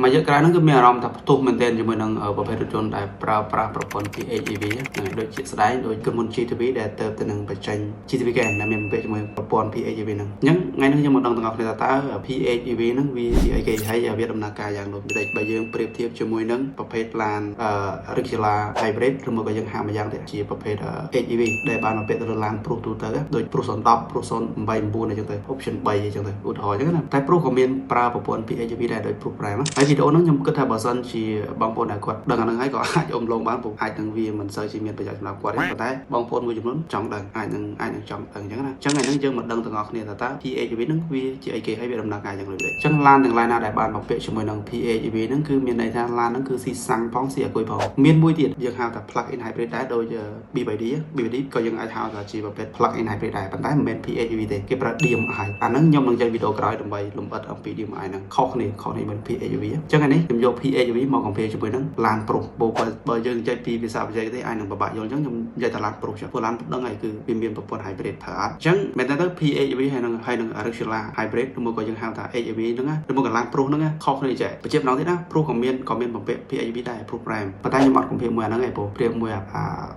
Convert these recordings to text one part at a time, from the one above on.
មួយរយៈក្រោយហ្នឹងគឺមានអារម្មណ៍ថាផ្ទុះមែនទែនជាមួយនឹងប្រភេទរថយន្តដែលប្រើប្រាស់ប្រព័ន្ធ PHEV ហ្នឹងហើយដូចជាស្ដែងដូចក្រុមហ៊ុន GTV ដែលទៅទៅនឹងបញ្ចេញ GTV Gain ដែលមានបំពាក់ជាមួយប្រព័ន្ធ PHEV ហ្នឹងអញ្ចឹងថ្ងៃនេះខ្ញុំមកដឹងទាំងអស់គ្នាថាតើ PHEV ហ្នឹងវាជាអីគេហើយវាដំណើរការយ៉ាងដូចម្តេចបើយើងប្រៀបធៀបជាមួយនឹងប្រភេទឡាន regular hybrid ឬមួយក៏យើងហៅម្យ៉ាងទៀតជាប្រភេទ HEV ដែលបានបំពាក់ទៅលើឡាន Prius ទូទៅដូច Prius 010 Prius 089អញ្ចឹងទៅ option 3អញ្ចឹងទៅឧទាហរណ៍អញ្ចឹងណាតែ Prius ក៏មានប្រើប្រព័ន្ធ PHEV ដែរដូច Prius Prime ហើយវីដេអូហ្នឹងខ្ញុំគិតថាបើសិនជាបងប្អូនដែលគាត់ដឹងអាហ្នឹងហើយក៏អាចអុំលងបានព្រោះអាចនឹងវាមិនសូវជាមានប្រយោជន៍សម្រាប់គាត់ទេប៉ុន្តែបងប្អូនមួយចំនួនចង់ដឹងអាចនឹងចង់ដឹងអញ្ចឹងណាអញ្ចឹងថ្ងៃហ្នឹងយើងមកដឹងទាំងអស់គ្នាថាតើ PHEV ហ្នឹងវាជាអីគេហើយវាដំណើរការយ៉ាងដូចម្តេចអញ្ចឹងឡានទាំងឡាយណាដែលបានបំពាក់ជាមួយនឹង PHEV ហ្នឹងគឺមានន័យថាឡានហ្នឹងគឺស៊ីសាំងផងស៊ីអាគុយផងមានមួយទៀតយើងហៅថា plug in hybrid ដែរដូច BYD BYD ក៏យើងអាចហៅថាជាប្រភេទ plug in hybrid ដែរប៉ុន្តែមិនមែន PHEV ទេគេប្រើ DMI អាហ្នឹងខ្ញុំនឹងចេញវីដេអូក្រោយដើម្បីលម្អិតអំពី DMI ហ្នឹងខុសគ្នាខុសនេះមិន PHEV អញ្ចឹងអានេះខ្ញុំយក PHEV មក compare ជាមួយនឹងឡាន Prius បូកបើយើងនិយាយពីភាសាបច្ចេកទេសអាចនឹងពិបាកយល់អញ្ចឹងខ្ញុំនិយាយតែឡាន Prius ចុះព្រោះឡានដឹងហើយគឺវាមានប្រព័ន្ធ hybrid ត្រូវអត់អញ្ចឹងមែនតើទៅ PHEV ហើយនឹង regular hybrid ឬមួយក៏យើងហៅថា HEV ហ្នឹងណាឬមួយក៏ឡាន Prius ហ្នឹងខុសគ្នាចេះបញ្ជាក់ម្ដងទៀតណា Prius ក៏មានបំពាក់ PHEV ដែរ Prius Prime ប៉ុន្តែខ្ញុំអត់ compare មួយអាហ្នឹងឯងព្រោះប្រៀបមួយអា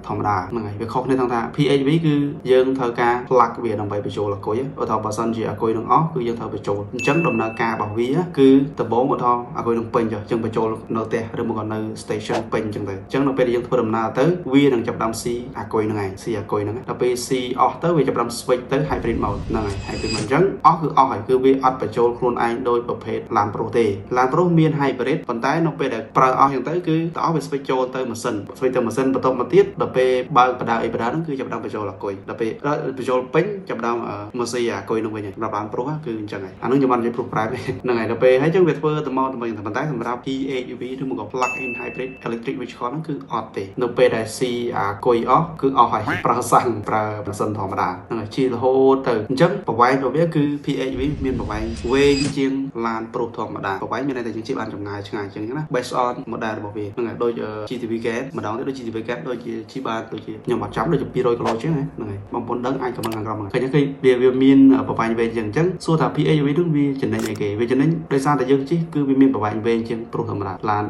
ធម្មតាហ្នឹងហើយវាខុសគ្នាទាំងថា PHEV គឺយើងត្រូវការ plug វាដើម្បីបញ្ចូលអាគុយឧទាហរណ៍បើសិនជាអាគុយនឹងអស់គឺយើងត្រូវបញ្ចូលអញ្ចឹងដំណើរការរបស់វាគឺដំបូងឧទាហរណ៍អាគុយនឹងពេញចុះអញ្ចឹងបញ្ចូលនៅផ្ទះឬមកក៏នៅ station ពេញអញ្ចឹងទៅអញ្ចឹងនៅពេលដែលយើងធ្វើដំណើរទៅវានឹងចាប់ផ្ដើមស៊ីអាគុយហ្នឹងឯងស៊ីអាគុយហ្នឹងដល់ពេលស៊ីអស់ទៅវាចាប់ផ្ដើម switch ទៅ hybrid mode ហ្នឹងហើយ hybrid mode អញ្ចឹងអស់គឺអស់ហើយគឺវាអត់បញ្ចូលខ្លួនឯងដោយប្រភេទឡាន Prius ទេឡាន Prius មាន hybrid ប៉ុន្តែនៅពេលដែលប្រើអស់អញ្ចឹងទៅគឺទៅអស់វា switch ចូលទៅម៉ាស៊ីន switch ទៅម៉ាស៊ីនបន្ទាប់មកទៀតដល់ពេលបើកបដាអីបដាហ្នឹងគឺចាប់ផ្ដើមបញ្ចូលអាគុយដល់ពេលបញ្ចូលពេញចាប់ផ្ដើមមកស៊ីអាគុយហ្នឹងវិញសម្រាប់ឡាន Prius គឺអញ្ចឹងហើយអាហ្នឹងខ្ញុំបាននិយាយ Prius Prime ហ្នឹងហើយដល់ពេលហើយអញ្ចឹងវាធ្វើទៅមកទៅវិញប៉ុន្តែសម្រាប់ PHEV ឬមកក៏ plug in hybrid electric vehicle ហ្នឹងគឺអត់ទេនៅពេលដែលស៊ីអាគុយអស់គឺអស់ហើយប្រើសាំងប្រើម៉ាស៊ីនធម្មតាហ្នឹងហើយជិះរហូតទៅអញ្ចឹងប្រវែងរបស់វាគឺ PHEV មានប្រវែងវែងជាងឡាន Prius ធម្មតាប្រវែងមានន័យថាយើងជិះបានចម្ងាយឆ្ងាយជាងណា based on model របស់វាហ្នឹងហើយដូច GTV Gain ម្ដងទៀតដូច GTV Gain ដូចជាជិះបានដូចជាខ្ញុំអត់ចាំដូចជា200គីឡូជាងហ្នឹងហើយបងប្អូនដឹងអាច comment ខាងក្រោមឃើញឃើញវាវាមានប្រវែងវែងជាងអញ្ចឹងសួរថា PHEV ហ្នឹងវាចំណេញអីគេវាចំណេញដោយសារតែយើងជិះគឺវាមានប្រវែងវែងជាង Prius ធម្មតាឡាន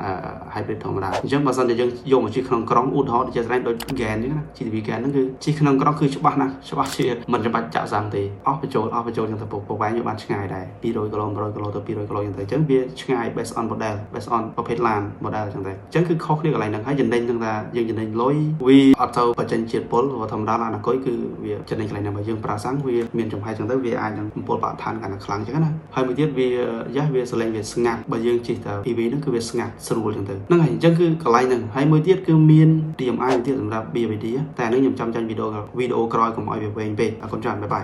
hybrid ធម្មតាអញ្ចឹងបើសិនជាយើងយកមកជិះក្នុងក្រុងឧទាហរណ៍ជាស្ដែងដូច Gain អញ្ចឹងណា GTV Gain ហ្នឹងគឺជិះក្នុងក្រុងគឺច្បាស់ណាស់ច្បាស់ជាមិនចាំបាច់ចាក់សាំងទេអស់បញ្ចូលអស់បញ្ចូលអញ្ចឹងទៅប្រវែងវាបានឆ្ងាយដែរ200គីឡូ100គីឡូទៅ200គីឡូអញ្ចឹងទៅអញ្ចឹងវាឆ្ងាយ based on model based on ប្រភេទឡាន model អញ្ចឹងទៅអញ្ចឹងគឺខុសគ្នាកន្លែងហ្នឹងហើយចំណេញហ្នឹងថាយើងចំណេញលុយវាអត់ទៅបញ្ចេញជាតិពុលព្រោះធម្មតាឡានអាគុយគឺវាចំណេញកន្លែងហ្នឹងបើយើងប្រើសាំងវាមានចំហែអញ្ចឹងទៅវាអាចនឹងបំពុលបរិស្ថានកាន់តែខ្លាំងអញ្ចឹងណាហើយមួយទៀតវាយ៉ាវាសលេងវាស្ងាត់បើយើងជិះទៅ EV ហ្នឹងគឺវាស្ងាត់ស្រួលអញ្ចឹងទៅហ្នឹងហើយអញ្ចឹងគឺកន្លែងហ្នឹងហើយមួយទៀតគឺមាន DMI មួយទៀតសម្រាប់ BYD តែអានេះខ្ញុំចាំចាញ់វីដេអូវីដេអូក្រោយកុំឲ្យវាវែងពេកអរគុណច្រើន bye bye.